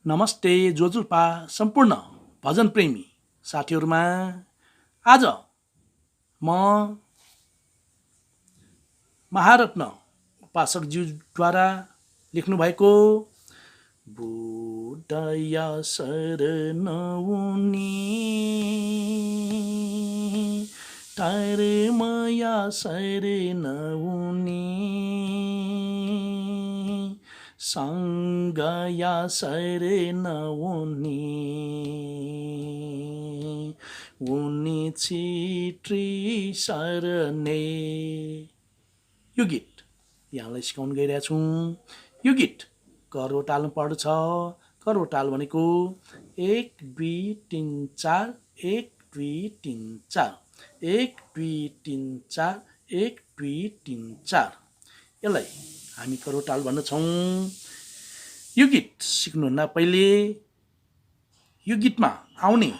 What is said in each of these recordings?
नमस्ते जोजुल्पा सम्पूर्ण भजन प्रेमी साथीहरुमा आज म महारत्न उपासकज्यूद्वारा लेख्नु भएको बुद्धया शरण उनी धर्मया शरण उनी संगया शरण उनी छित्री शरणे। यो गीत यहाँलाई सिकाउन गइरहेको छु। यो गीत करको तालमा पर्छ। करको ताल भनेको 1 2 3 4 1 2 3 4 1 2 3 4 1 2 3 4 यसलाई हामी करको ताल भन्दछौँ। यो गीत सिक्नुभन्दा पहिले यो गीतमा आउने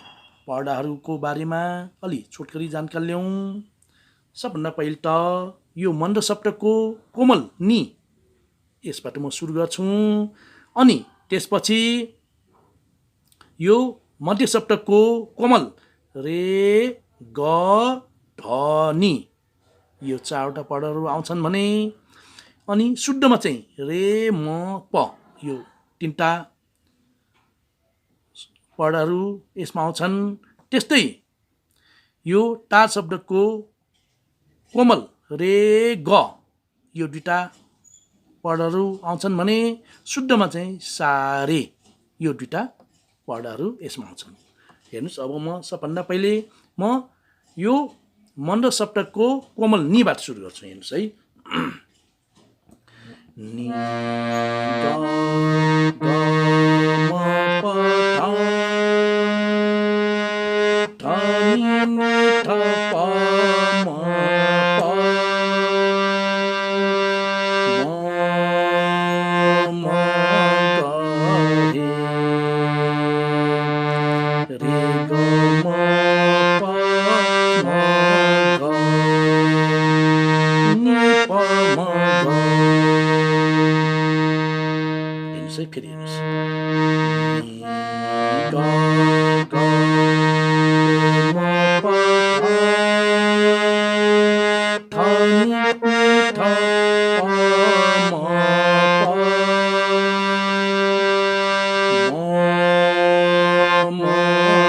पढाहरूको बारेमा अलि छोटकरी जानकारी ल्याउँ। सबभन्दा पहिले त यो मन्द शब्दको कोमल नि यसबाट म सुरु गर्छु। अनि त्यसपछि यो मध्य शब्दको कोमल रे ग ध नि यो चारवटा पढहरू आउँछन् भने अनि शुद्धमा चाहिँ रे म प यो तीनटा पढहरू यसमा आउँछन्। त्यस्तै यो टार शब्दको कोमल रे ग यो दुईटा पढहरू आउँछन् भने शुद्धमा चाहिँ सारे यो दुईटा पढहरू यसमा आउँछन्। हेर्नुस्, अब म सबभन्दा पहिले म यो मन्द शब्दको कोमल निबाट सुरु गर्छु। हेर्नुस् है, नि ग ग म प ध नि नि ध प म प म ग रे ग म प म ग नि प म ग। हेर्नुहोस् है, फेरि हेर्नुहोस्, नि ग ग म प ध नि नि ध प म प म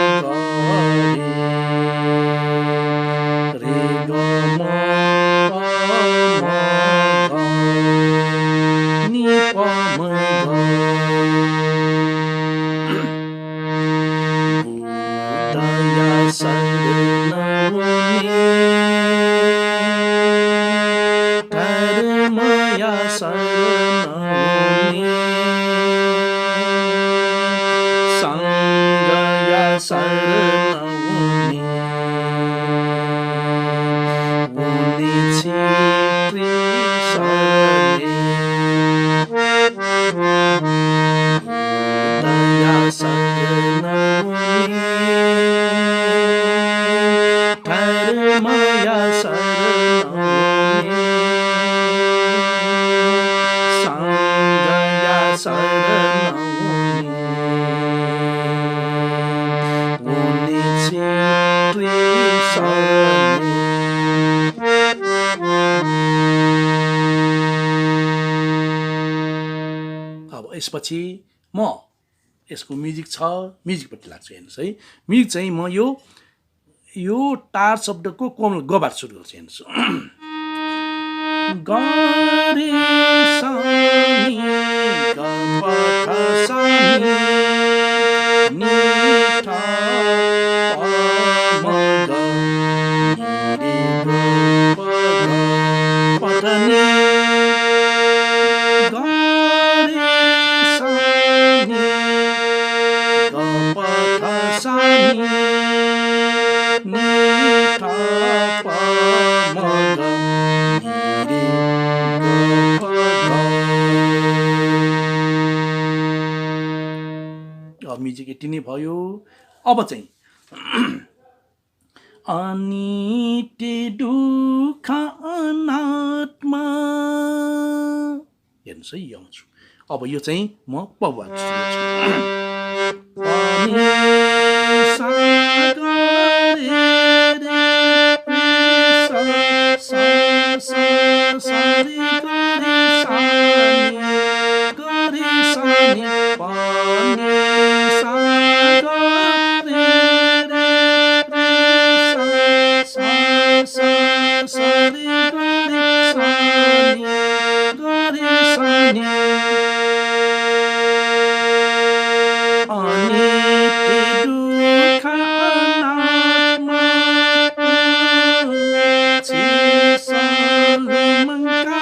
ग रे ग म प म ग नि प म ग। बुद्धया शरण उनी धर्मया शरण उनी संगया शरण उनी छित्री शरणे। बुद्धया शरण उनी धर्मया शरण उनी संगया शरण उनी छित्री शरणे। अब यसपछि म यसको म्युजिक छ, म्युजिकपट्टि लाग्छु। हेर्नुहोस् है, म्युजिक चाहिँ म यो टार शब्दको कोमल गबाट सुरु गर्छु। हेर्नुहोस्, ग रे सा नि ग प ध सा नि ध प म ग नि रे ग प ग प ध नि ग रे सा नि ग प ध सा नि ध प म ग नि रे ग प ग। अब म्युजिक यति नै भयो। अब चाहिँ अनित्य दुःख अनात्मा। हेर्नुहोस् है, यो आउँछु। अब यो चाहिँ म पबाट सुरु गर्छु। सा ग रे सा सा सा सा रे ग रे सा नि प नि सा ग रे सा सा सा रे ग रे सा नि अनित्य दुःख अनात्मा चिसलुमङ्का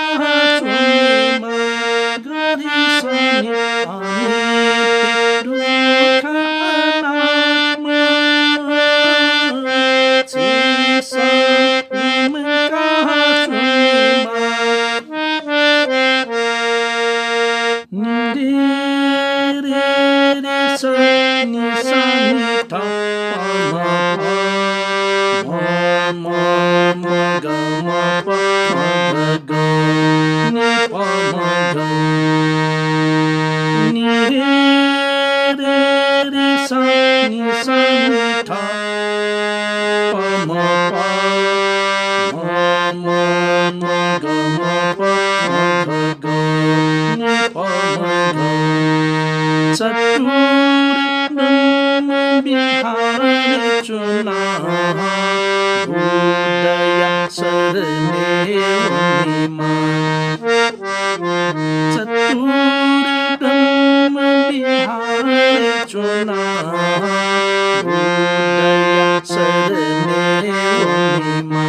चुनिमा गरिसनि अनित्य दुःख अनात्मा चिसलुमङ्का चुनिमा नि सा नि थ प म म म ग म प म ग नि प म ग नि रे सा नि थ प म म ग म प म ग नि प म ग चतुर ब्रह्म विहार चुना बुद्धय शरणे वनिमा चतुर ब्रह्म विहार चुना बुद्धय शरणे वनिमा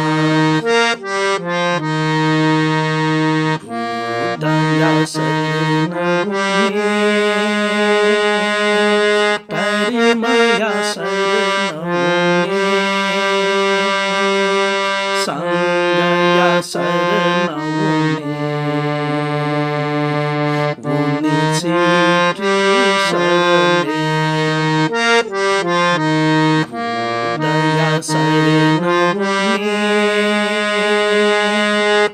बुद्धय शरण मया शरण संगया शरण वने छिट्री शरणे बुद्धया शरण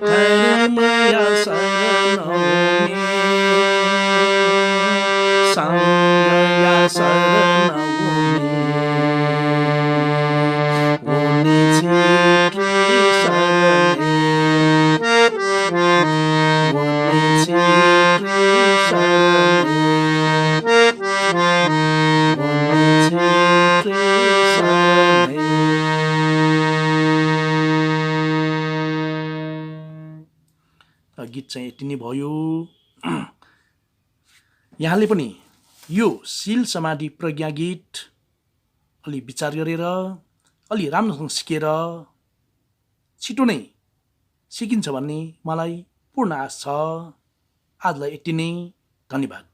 धर्मया शरण संगया शरण वने छिट्री शरणे वने छिट्री शरणे वने छिट्री शरणे। गीत चाहिँ यति नै भयो। यहाँले पनि यो शील समाधि प्रज्ञा गीत अलि विचार गरेर अलि राम्रोसँग सिकेर छिटो नै सिकिन्छ भन्ने मलाई पूर्ण आश छ। आजलाई यति नै, धन्यवाद।